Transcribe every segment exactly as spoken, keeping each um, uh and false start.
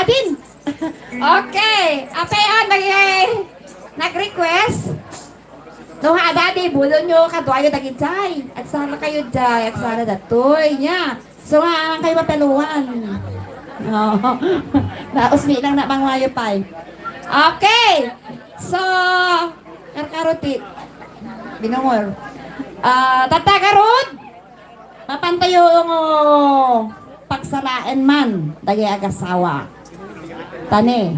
Tin! Okay. Apay, ah, nag-, nag-request? No, ha, daddy, bulonyo, kaduayo dagiti. Agsala kayo diay, agsala datoy, nia. So, nga, ang kayo mapaluan. Oo. Nausmi lang na mangwayo pay. Okay. So, karkaro ti binungor. Ah, tatagarod. Mapantayo nga pagsalaen man dagiti agasawa. Tani,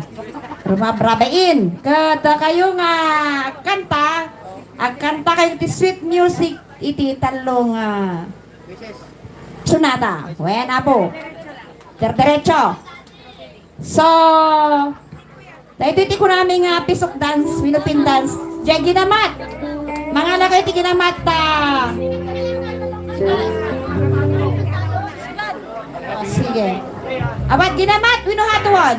rumabrabain. Kada kayo nga kanta, agkanta kayo ti sweet music iti tallo nga sonata. Wen, apo. Derderecho. So, daytoy ti kunami nga pisok dance, winupin dance. Diay ginamat. Mangala kayo ti ginamat, ta. Sige. Abat ginamat, wino hatuon.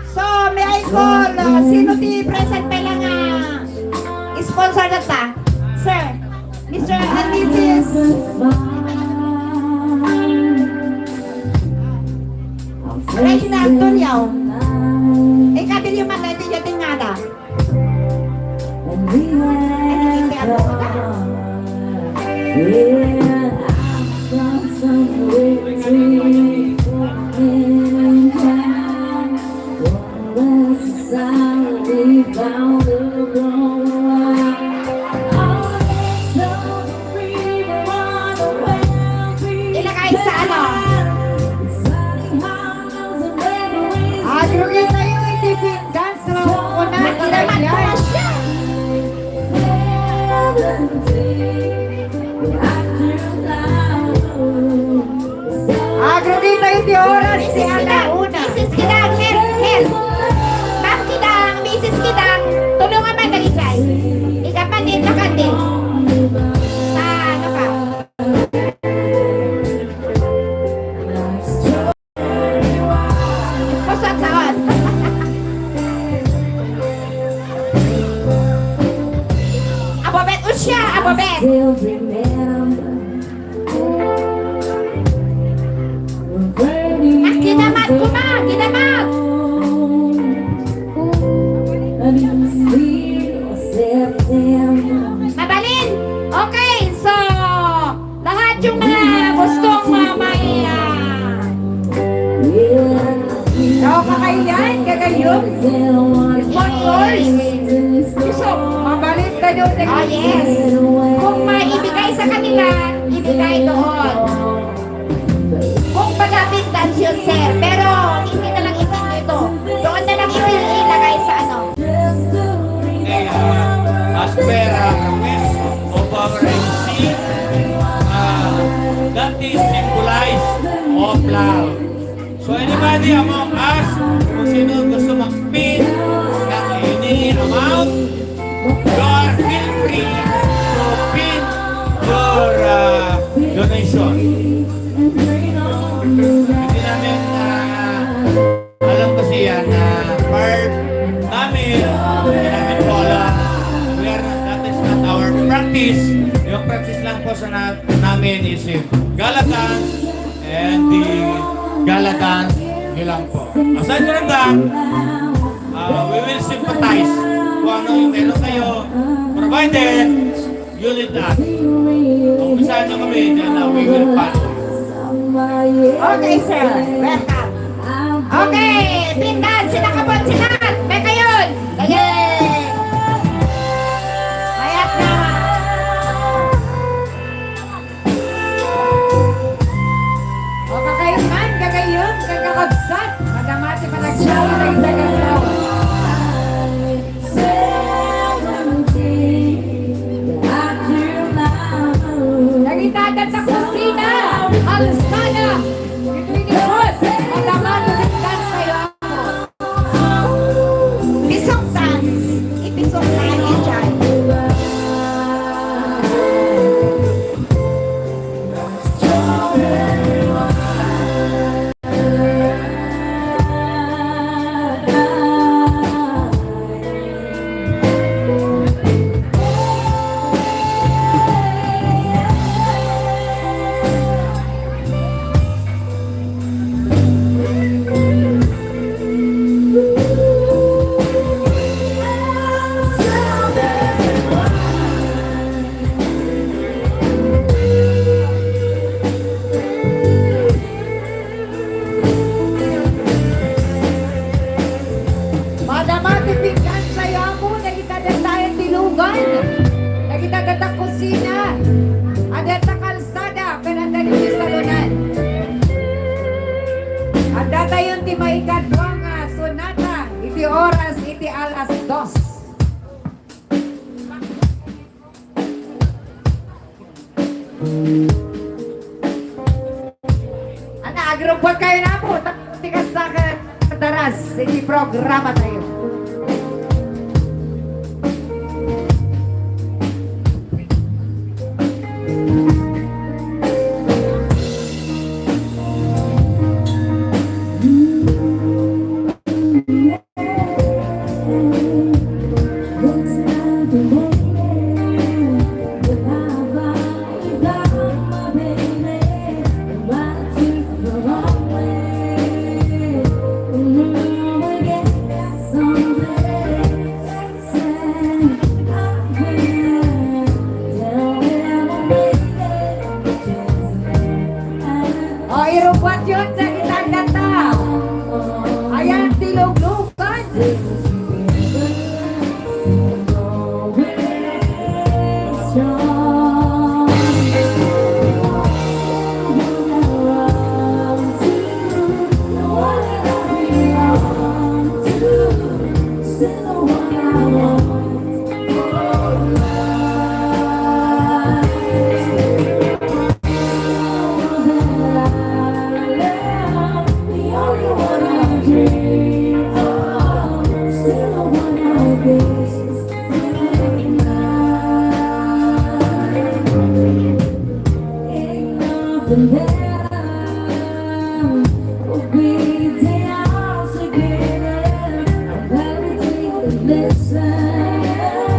So, may I call, uh, sino ti present pay lang, ah, sponsor na ta? Sir, Mister and Missus Regina Antonio. Ikabil yung mga ito yung tingada. Ilagay sa ano? Agrugin tayo, iti pinggan. Sa una, Nakita man ko na siya. Agrugin tayo, iti oras, ti ala una. Missus Kidang, help, help. Ma'am Kidang, Missus Kidang, tulungan man dali dyan. Ikapatid na kandil. Sa ano ka? Pasat taon. Abobet, usya, abobet. Ang ginamat ko ba? Ginamat. Mabalin. Okay, so, lahat yung mga gustong ma-, may, ah, no, kakailan, gagayom, sponsors. Gusto, mabalik na doon. Ah, yes. Kung may ibigay sa kanila, ibigay doon. Kung pagkapit, that's yun, sir. Pero hindi na lang itin dito. Doon na lang itin ilagay sa ano. Okay, uh, as per, uh, request of our M C, uh, that is symbolize of love. So anybody among us, kung sino gusto mag-pin ng any amount, you are feel free to pin your, uh, donation. Hindi namin, uh, alam kasi yan na part namin, hindi namin po alam. We are not, that is not our practice. Yung practice lang po sa na-, namin is yung gala dance and the gala dance nyo lang po. Aside from that, uh, we will sympathize kung ano yung meron kayo, provided you lead us. Umpisahan nyo kami, then, uh, we will follow. Okay, sir. Welcome. Okay, pindan, sinakapon, sinan. May kayon. Yay! Mayat na. O, kakayon man, kakayon, kakabsat. Madamati pa nagsawa ng tagasawa. Nagitadat na kusina, alsada, between the roots, madama to the dance kayo ako. Pisok dance, ipisok tayo dyan. ti oras iti alas dos. Ana, agrupot kayo na po. Tikas sa kadaras, iti programa tayo. O, irubat yun sa kitang kanta. Ayan, tiluglugan.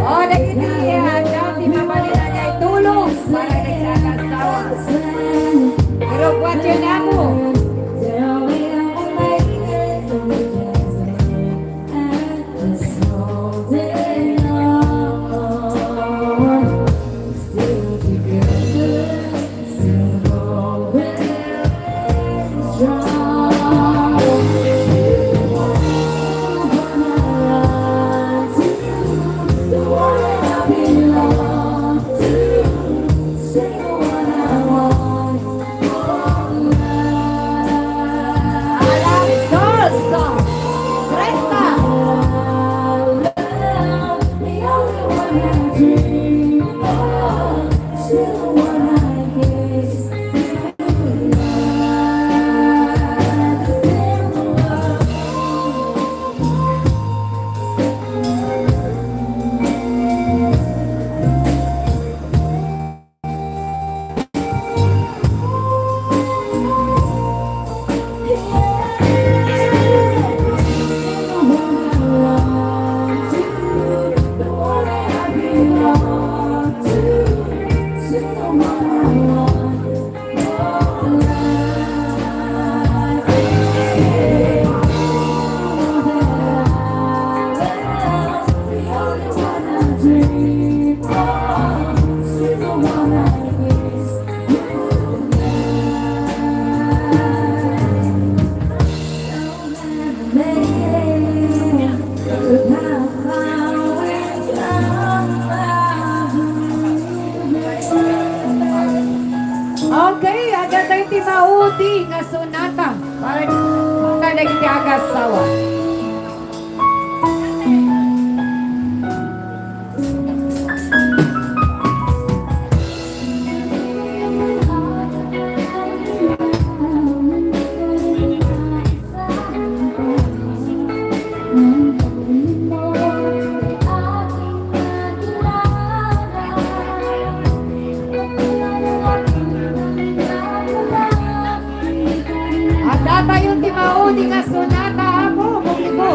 O, dagiti, ah, dati mabalin a tulong para dagiti asawa. Pero kuwat yun ako. Alas dos trenta. Okay, adda tayo ti maudi nga sonata para dagiti agassawa. Adda tayo ti maudi nga sonata, Apo, publiko.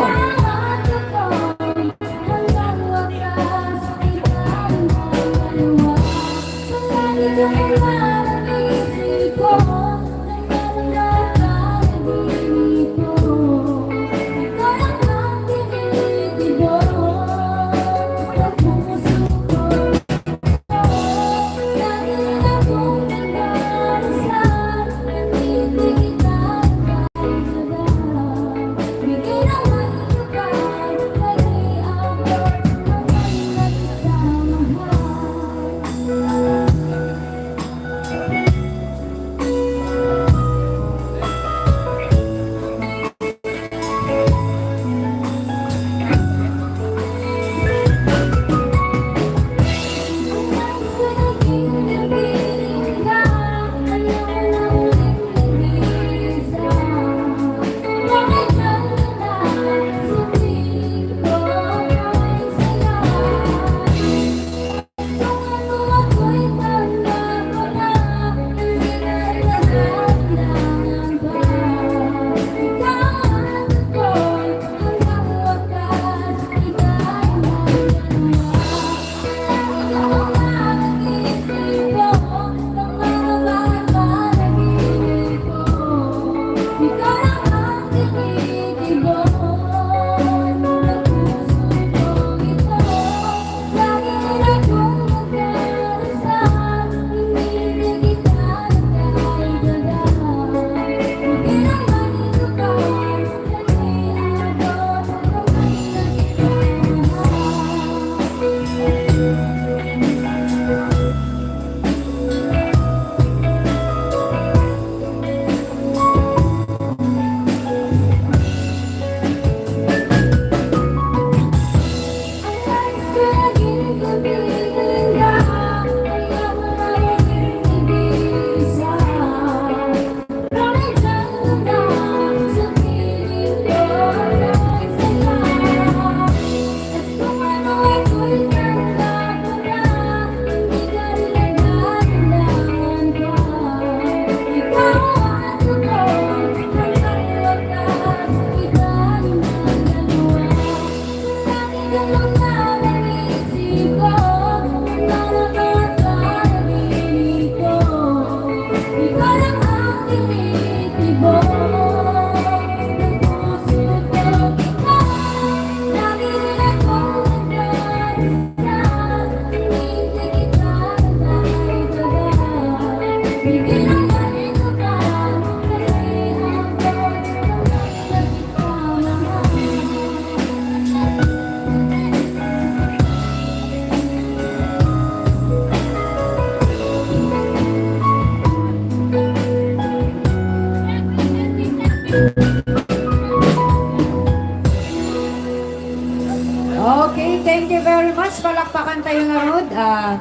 Okay, thank you very much. Palakpakan tayo ngarud. Ah,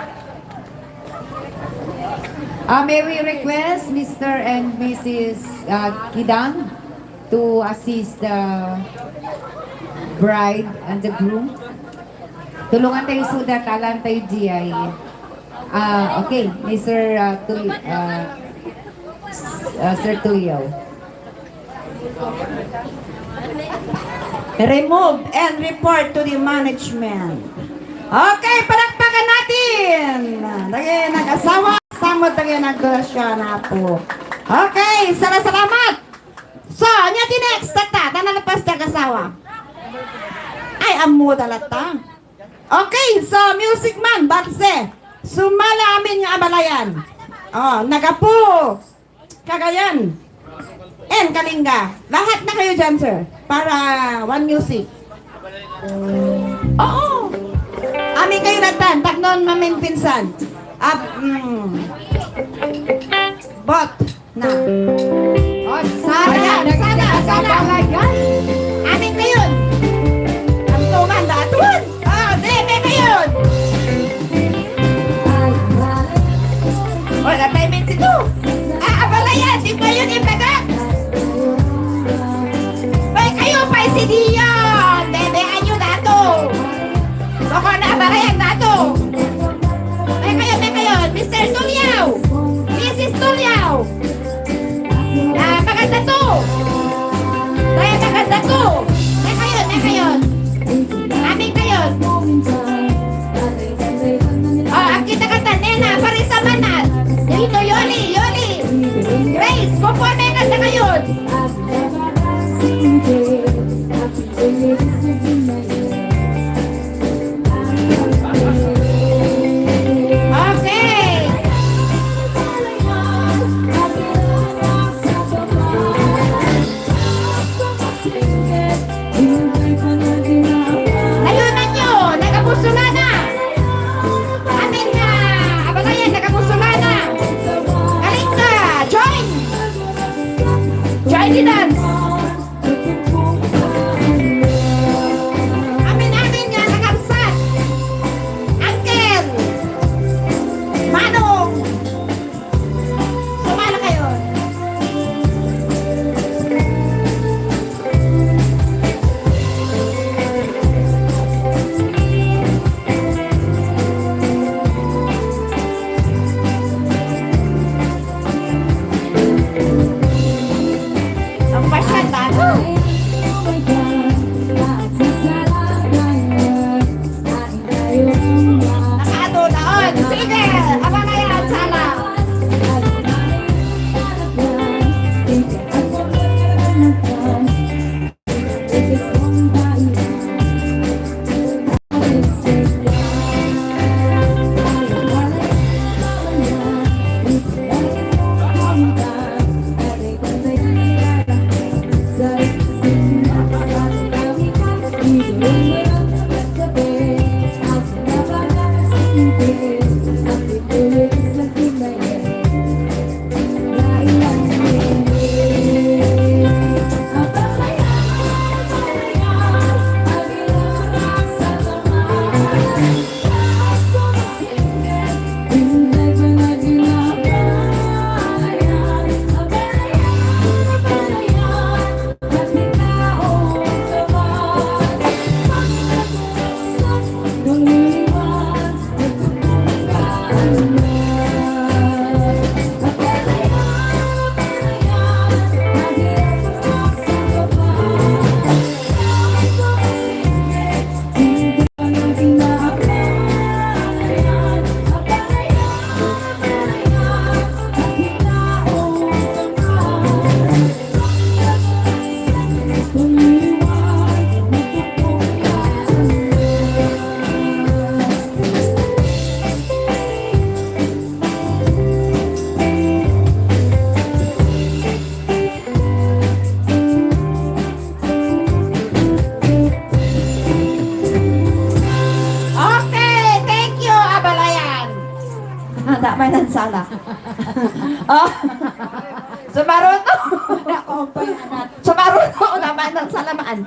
ah, may we request Mister and Missus ah, Kidang to assist the bride and the groom? Tulungan tayo suda, talan tayo, G I. Ah, okay, Mister ah, Tul- ah, s- ah, Sir Tulio. Remove and report to the management. Okay, palakpakan natin. Dagiti nag-asawa, samot dagiti nagdorasyon, apo. Okay, sara-salamat. So, ania ti next, tatta? Tana lapas ti asawa. Ay, ammo da latta. Okay, so music man, Batse. Sumala amin nga abalayan. Oh, nagapu. Cagayan. And Kalinga. Lahat na kayo dyan, sir. Para one music. Oo. Amin kayo natan. Tagnon mamin pinsan. Ab, mm. Bot. Na. O, sana, ayan, sana, sana. Amin kayo. Ang tuman, daton. O, deme kayo. Wala tayo minutes ito. Ah, abalayan, di pa yun yung dagat. Bay kayo, pa si Dion. Deme, anyo dato. Baka na abalayan dato. Bay kayo, bay kayo. Mister Tuliao. Missus Tuliao. Ah, maganda to. Kaya maganda to. May kayo, may kayo. Amin kayo. Oh, ang kita kata, nena, parisa man na. Dito, Yoli, Yoli. Grace, conforme ka sa kayo. Okay. Layunan nyo, nagapusulana. Amin nga, abalayan, nagapusulana. Kalinga, join. Join the dance. Amin-amin nga nakabsat. Uncle. Manong. Sumala kayo. Ang pa Damay nansala. Oh. Sumaruno. Sumaruno, damay nansala man.